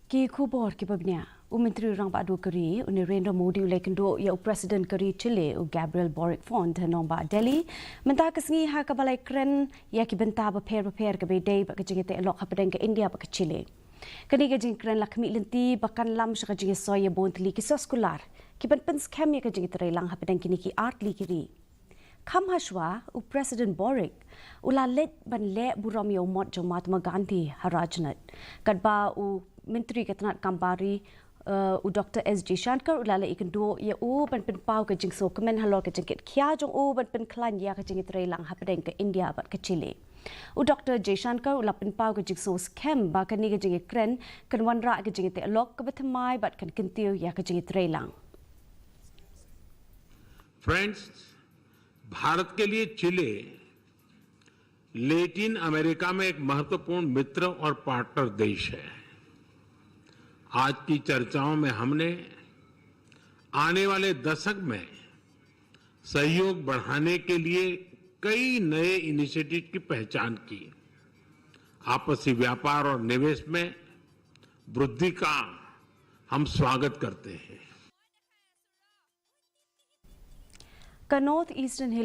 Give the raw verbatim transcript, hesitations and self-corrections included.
Ki khubor kiba bniah. U Myntri Rangbah Duh ka ri, u Narendra Modi u la ïakynduh ïa u President ka ri Chile, u Gabriel Boric Font, ha nongbah Delhi mynta ka sngi ha kaba la ïakren ïa ki bynta bapher bapher kaba ïadei bad ka jingïateh lok hapdeng ka India bad ka Chile. Kane ka jingkren la khmih lynti ba kan lam sha ka jingïasoi ïa bun tylli ki soskular kiban pynskhem ïa ka jingïatreilang hapdeng kine ki artylli ki ri. Kham hashwa, u President Boric u la leit ban leh burom ïa u mot jong Mahatma Gandhi ha Rajghat. Katba u Myntri ka tnat kam bar ri, uh, u Doctor S Jaishankar u la leit ïakynduh ïa u ban pynpaw ka jingsngewkmen halor ka jingkit khia jong u ban pynkhlaiñ ïa ka jingïatreilang hapdeng ka India bad ka Chile. U Doctor Jaishankar u la pynpaw ka jingsngewskhem ba kane ka jingïakren kan wanrah ka jingïateh lok kaba thymmai bad kan kyntiew ïa ka jingïatreilang. फ्रेंड्स, भारत के लिए चिले लैटिन अमेरिका में एक महत्वपूर्ण मित्र और पार्टनर देश है। आज की चर्चाओं में हमने आने वाले दशक में सहयोग बढ़ाने के लिए कई नए इनिशिएटिव की पहचान की। आपसी व्यापार और निवेश में वृद्धि का हम स्वागत करते हैं। Ka North Eastern Hill